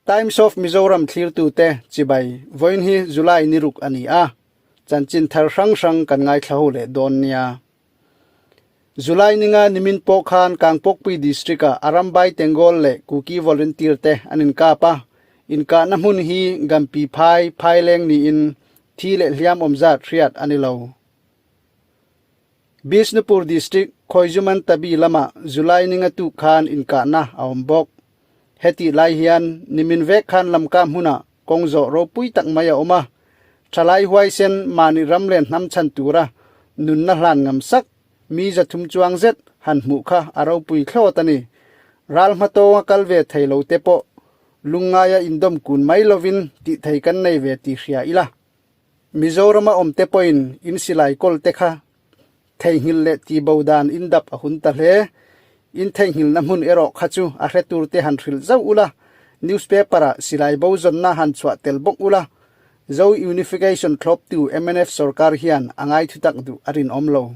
Times of Mizoram thlirtute chibai vawiin hi July ni ruk a ni a, chanchin thar hrang hrang kan ngaithla ho leh dawn nia. July ninga nimin pawh khan Kangpokpui District-ah Arambai Tengol leh Kuki Volunteer te an inkap a, inkahna hmun hi Gampi Phai, Phaileng niin thi leh hliam awm zat hriat a ni lo. Bishnupur District Khoijuman Tabi lamah July ninga tuk khan inkahna a awm bawk. Hetih lai hian nimin vek khan lamka hmunah kawng zawh ropui tak mai a awm a, thalai huaisen mahni ram leh hnam chhan tura nunna hlan ngam sak mi zathum chuang zet han hmuh kha a ropui thlawt a ni. Ral hmatawnga kal ve thei lo te pawh lungngaia indawm kun mai lovin tih thei kan nei ve tih hria ila. Mizorama awmte pawhin in silai kawl te kha Theihnghilh leh tihbo dan indap a hun ta hle. In theihnghilhna hmun erawh kha chu a hre turte han hrilh zauh ula, newspaper ah silai bo zawnna han chhuah tel bawk ula, Zo Unification thlawptu mnf sorkar hian a ngai thutak duh a rinawm lo.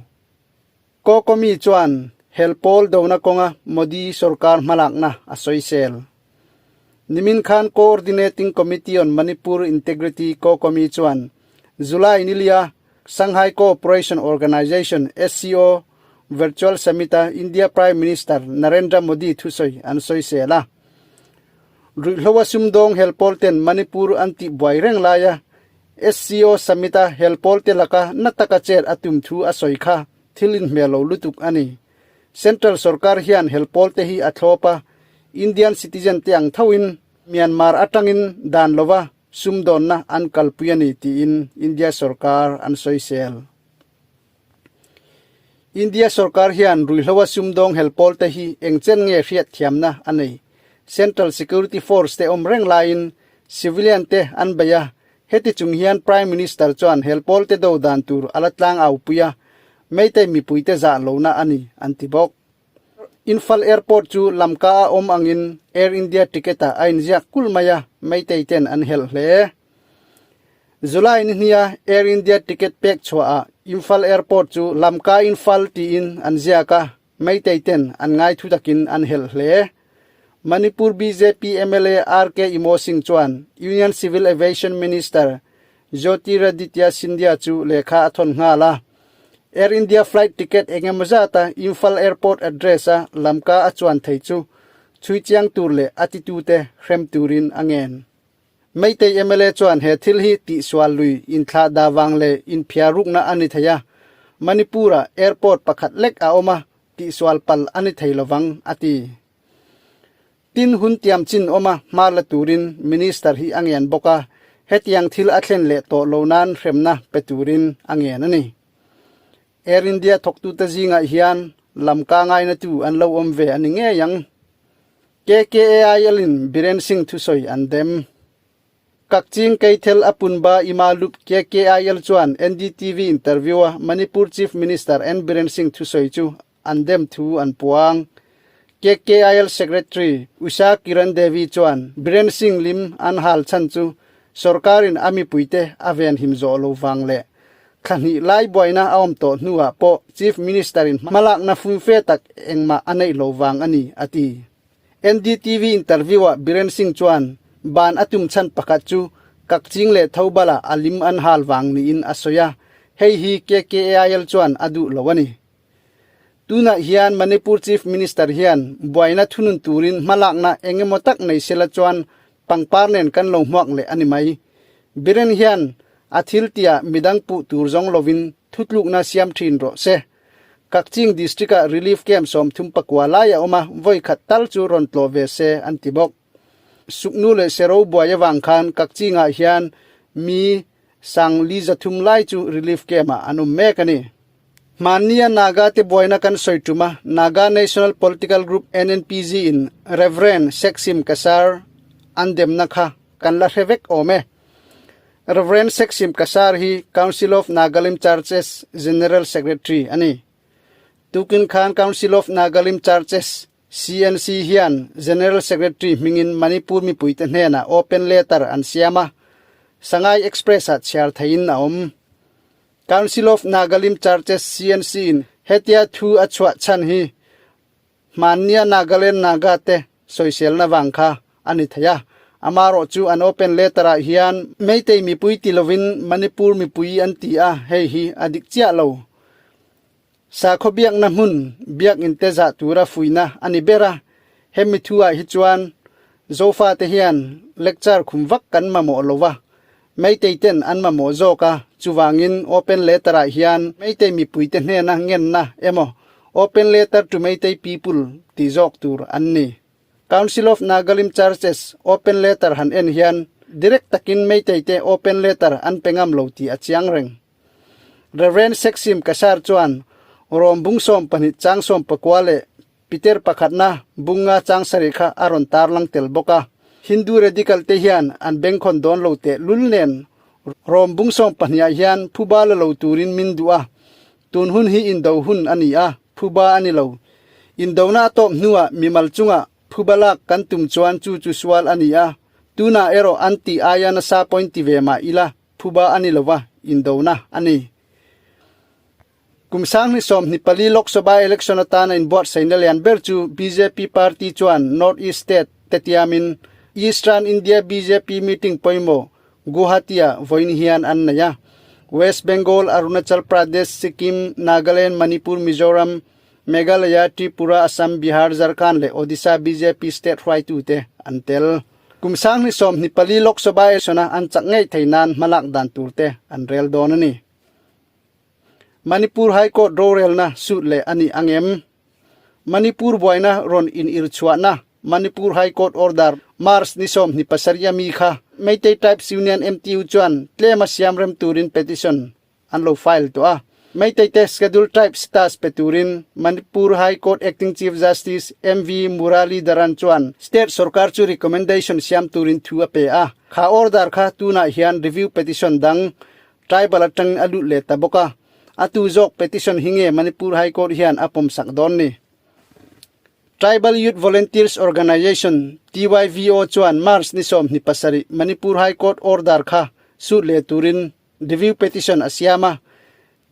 Kokomi chuan hel pawl dona kawnga Modi sorkar hmalakna a sawisel. Nimin khan Coordinating Committee on Manipur Integrity, Kokomi, chuan July nilia Shanghai Cooperation Organization, SCO, Virtual Summit-a India Prime Minister Narendra Modi thusawi an sawisel a. Ruihhloa sumdawng helpawl ten Manipur an tih buai reng laia SCO Summit-a helpawl te laka na taka chet a tum thu a sawi kha thil inhmel lo lutuk a ni. Central sorkar hian helpawl te hi a thlawp a, Indian citizen te ang thoin Myanmar atangin dan lova sumdawnna an kalpui a ni tiin India sorkar an sawisel. India sorkar hian ruihhloa sumdawng helpawl te hi engchen nge hriatthiamna a nei? Central Security Force te awm reng laiin civilian te an bei a, heti chung hian Prime Minister chuan helpawl te do dan tur a la tlang au pui a, Meitei mipuite zah lohna a ni an ti bawk. Imphal Airport chu lamka a awm angin Air India ticket ah a inziak kul mai a, Meitei ten an helh hle. July ni hnia Air India ticket pek chhuah ah Imphal Airport chu lamka Imphal tiin an ziak a, Meitei ten an ngai thu takin an helh hle. Manipur bjp mla RK Imo Singh chuan Union Civil Aviation Minister Jyotiraditya Scindia chu lehkha a thawn nghal a. Air India flight ticket eng emaw zata Imphal Airport address-a lamka a chuan thei chu chhui chiang tur leh a titute hrem turin a ngen. Meitei mla chuan he thil hi tihsual lui inthlah dah vang leh inphiar rukna a ni thei a, Manipur-ah airport pakhat lek a awm a, tihsual pal a ni thei lovang, a ti. Tin, hun tiam chin awma hma la turin Minister hi a ngen bawk a, hetiang thil a thlen leh tawh lo nan hremna pe turin a ngen a ni. Air India thawktute zingah hian lamka ngainatu an lo awm ve a ni ngei ang. KKAIL in Biren Singh thusawi an dem. Kakching Keithel Apunba Ima Lup KKAIL chuan NDTV interview-a Manipur Chief Minister N Biren Singh thusawi chu an dem thu an puang. KKIL Secretary Usha Kiran Devi chuan Biren Singh lim an hal chhan chu sorkarin a mipuite a venhim zawh lo vang leh thla hnih lai buaina a awm tawh hnuah pawh Chief Minister-in hmalakna fumfe tak engmah a neih lo vang a ni, a ti. NDTV interview-ah Biren Singh chuan ban a tum chhan pakhat chu Kakching leh Thoubal-ah a lim an hal vang niin a sawi a, hei hi KKAIL chuan a duh lo a ni. Tunah hian Manipur Chief Minister hian buaina thunun turin hmalakna eng emaw tak nei sela chuan pangpar nen kan lo hmuak leh a ni mai. Biren hian a thil tia midang puh tur zawng lovin thutlukna siam thin rawh se. Kakching District-ah Relief Camp 34 lai a awm a, vawi khat tal chu rawn tlawh ve se an ti bawk. Suknu leh Sero buai avang khan Kakchingah hian mi Sangli 300 lai chu Relief Camp-ah an awm mek a ni. Hmannia Naga te buaina kan sawi tum a, Naga National Political Group, NNPG, in Rev. Seksim Kasar an demna kha kan la hre vek awm e. Rev. Seksim Kasar hi Council of Nagalim Churches General Secretary a ni. Tukin khan Council of Nagalim Churches, CNC, hian General Secretary hmingin Manipur mipuite hnenah open letter an siam a, Sangai Express-ah chhiar theihin a awm. Council of Nagalim Churches, CNC, in hetia thu a chhuah chhan hi hmannia Nagaland Naga te sawiselna vang kha a ni thei a. Amarawh chu an open letter ah hian Meitei mipui ti lovin Manipur mipui an ti a, hei hi a dik chiah lo. Sakhaw biakna hmun biakinn te zah tura fuihna a ni ber a, hemi thu ah hi chuan Zofate hian lecture khum vak kan mamawh lo va, Meitei ten an mamawh zawk a, chuvangin open letter ah hian Meitei mipuite hnena ngenna emaw Open letter to Meitei people tih zawk tur an ni. Council of Nagalim Churches open letter han en hian direct takin Meitei te open letter an pe ngam lo tih a chiang reng. Rev. Seksim Kasar chuan Rom bung 12 chang 19 leh Piter pakhatna bunga chang sarih kha a rawn tarlang tel bawk a. Hindu radical te hian an bengkhawn dawn lo teh lul nen Rom bung 12 ah hian phuba la lo turin min duh a. Tun hun hi indo hun a ni a, phuba a ni lo. Indona a tawp hnuah mimal chungah phuba lak kan tum chuan chu chu sual a ni a. Tunah erawh an tih aia nasa point ti ve mah ila phuba a ni lova, indona a ni. Kum 2024 Lok Sabha election atana inbuatsaihna lian ber chu bjp party chuan North East state te tiamin Eastern India bjp meeting pawimawh Guwahati-ah vawiin hian an nei a. West Bengal, Arunachal Pradesh, Sikkim, Nagaland, Manipur, Mizoram, Meghalaya, Tripura, Assam, Bihar, Jharkhand leh Odisha bjp state hruaitute an tel. Kum 2024 Lok Sabha election-a an chak ngei thei nan hmalak dan turte an rel dawn a ni. Manipur High Court rorelna suit leh a ni ang em? Manipur buaina rawn inir chhuahna Manipur High Court order March ni 27 a mi kha Meitei Tribes Union, MTU, chuan tlem a siam rem turin petition an lo file tawh a. Meitei te Scheduled Tribe status pe turin Manipur High Court Acting Chief Justice MV Muralidharan chuan state sorkar chu recommendation siam turin thu a pe a. Kha order kha tunah hian review petition dang Tribal atangin a lut leh ta bawk a, a tu zawk petition hi nge Manipur High Court hian a pawmsak dawn ni? Tribal Youth Volunteers Organization, TYVO, chuan March ni 27 Manipur High Court order kha sut leh turin review petition a siam a.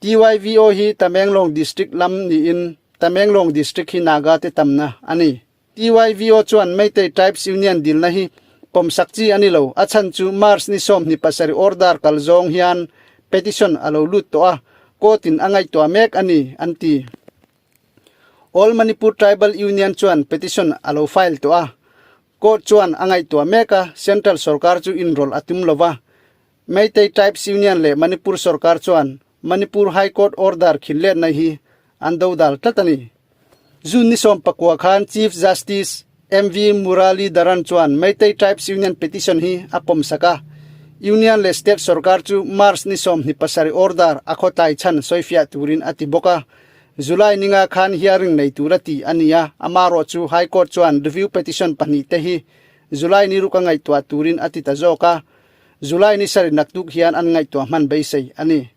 TYVO hi Tamenglong District lam niin Tamenglong District hi Naga te tamna a ni. TYVO chuan Meitei Tribes Union dilna hi pawmsak chi a ni lo, a chhan chu March ni 27 order kal zawng hian petition a lo lut tawh a, court in a ngaihtuah mek a ni, an ti. All Manipur Tribal Union chuan petition a lo file tawh a, court chuan a ngaihtuah mek a, central sorkar chu inrawlh a tum lo va. Meitei Tribes Union leh Manipur sorkar chuan Manipur High Court order khinletna hi an dodal tlat a ni. June ni 19 khan Chief Justice MV Muralidharan chuan Meitei Tribes Union petition hi a pawmsak a, Union leh State sorkar chu March ni 27 order a khawtlai chhan sawifiah turin a ti bawk a. July ninga khan hearing nei tur a ti a ni a, amarawh chu High Court chuan review petition pahnih te hi July ni ruk a ngaihtuah turin a ti ta zawk a. July ni sarih naktuk hian an ngaihtuah hman beisei a ni.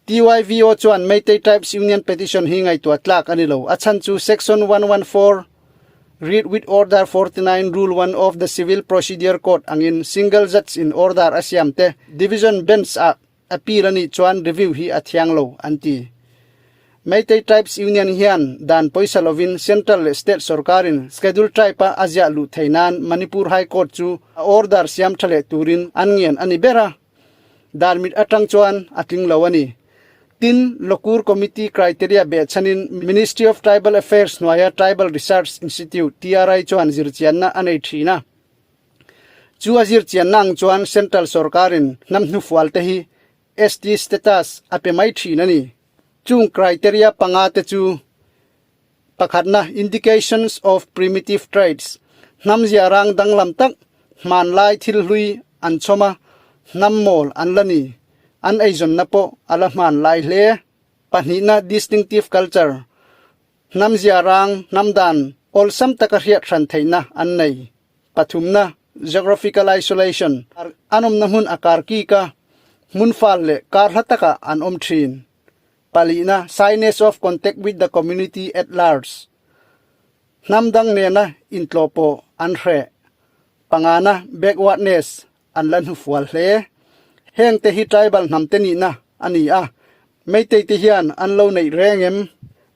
TYVO chuan Meitei Tribes Union petition hi ngaihtuah tlak a ni lo. A chhan chu Section 114 read with Order 49 Rule 1 of the Civil Procedure Code angin single judge in order a siam te division bench ah Appeal a nih chuan review hi a thiang lo, an ti. Meitei Tribes Union hian dan pawisa lovin Central leh State sorkarin Schedule Tribe-a a ziah luh theih nan Manipur High Court chu a order siam tha leh turin an ngen a ni ber a, dan mit atang chuan a tling lo a ni. Tin, Lokur Committee criteria behchhanin Ministry of Tribal Affairs hnuaia Tribal Research Institute, TRI, chuan zirchianna a nei thin a. Chu a zir chianna ang chuan Central sorkarin hnam hnufual te hi ST status a pe mai thin a ni. Chung criteria panga te chu, Pakhatna, indications of primitive traits, hnam ziarang danglam tak, hmanlai thil hlui an chhawm a, hnam mawl an la ni, an eizawnna pawh a la hmanlai hle. Pahnihna, distinctive culture, Hnam ziarang, hnam dan awlsam taka hriat hran theihna an nei. Pathumna, geographical isolation, an awmna hmun a kar kik a, hmun fal leh kar hla takah an awm thin. Palihna, shyness of contact with the community at large, hnam dang nena intlawhpawh an hreh. Pangana, backwardness, an la hnufual hle. Hengte hi tribal hnamte nihna. a ni a, Meitei te hian an lo neih reng em?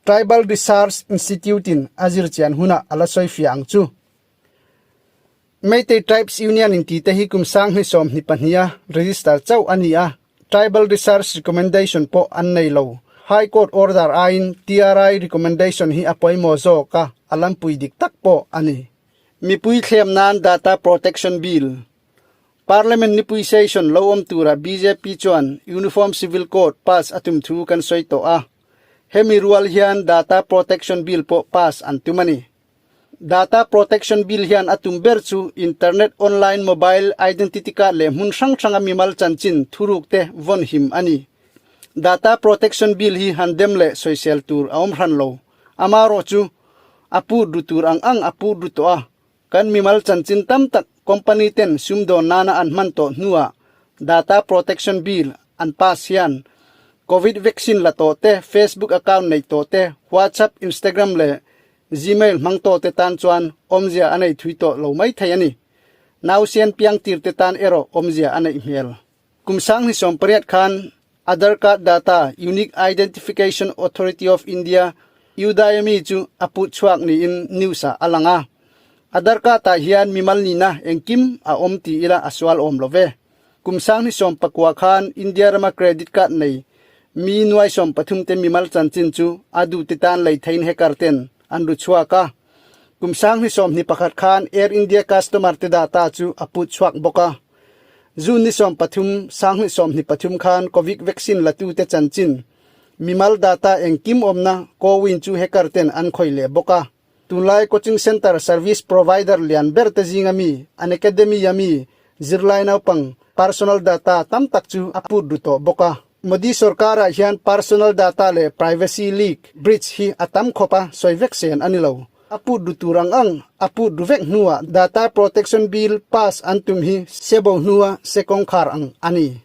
Tribal Research Institute in a zir chian hunah a la sawi fiah ang chu. Meitei Tribes Union in tih te hi kum sanghnih 22 a register chauh a ni a, Tribal Research Recommendation pawh an nei lo. High Court order aiin TRI recommendation hi a pawimawh zawk a, a lampui dik tak pawh a ni. Mipui thlem nan Data Protection Bill Parliament nipui session lo awm tura bjp chuan Uniform Civil Code pass a tum thu kan sawi tawh a, hemi rual hian Data Protection Bill pawh pass an tum a ni. Data Protection Bill hian a tum ber chu internet, online, mobile, identity card leh hmun hrang hranga mimal chanchin thuruk te vawn him a ni. Data Protection Bill hi han dem leh sawisel tur a awm hran lo. Amaherawhchu, a put ru tur ang ang a put ru tawh a, Kan mimal chanchin tam tak company ten sumdawn nana an hman tawh hnuah Data Protection Bill an pass hian Covid vaccine la tawh te, Facebook account nei tawh te, WhatsApp, Instagram leh Gmail hmang tawh te tan chuan awmzia a nei thui tawh lo mai thei a ni. Nausian piang tir te tan erawh awmzia a neih hmel. Kum 2018 khan Aadhaar Card Data Unique Identification Authority of India, UIDAI, chu a put chhuak niin news ah a lang a. Aadhaar Card ah hian mimal nihna engkim a awm ti ila a sual awm lo ve. Kum 2019 khan India rama credit card nei mi nuai 13 te mimal chanchin chu a duhte tan lei theiin hacker ten an ru chhuak a. Kum 2021 khan Air India customer te data chu a put chhuak bawk a. June ni 13, 2023 khan Covid vaccine latute chanchin mimal data engkim awmna CoWIN chu hacker ten an khawih leh bawk a. Tunlai coaching centre service provider lian ber te zinga mi Unacademy a mi zirlai naupang personal data tam tak chu a put ru tawh bawk a. Modi sorkarah hian personal data leh privacy leak, breach, hi a tam khawp a, sawi vek sen a ni lo. A put ru tur ang ang a put ru vek hnuah Data Protection Bill pass an tum hi sebo hnua se kawngkhar ang a ni.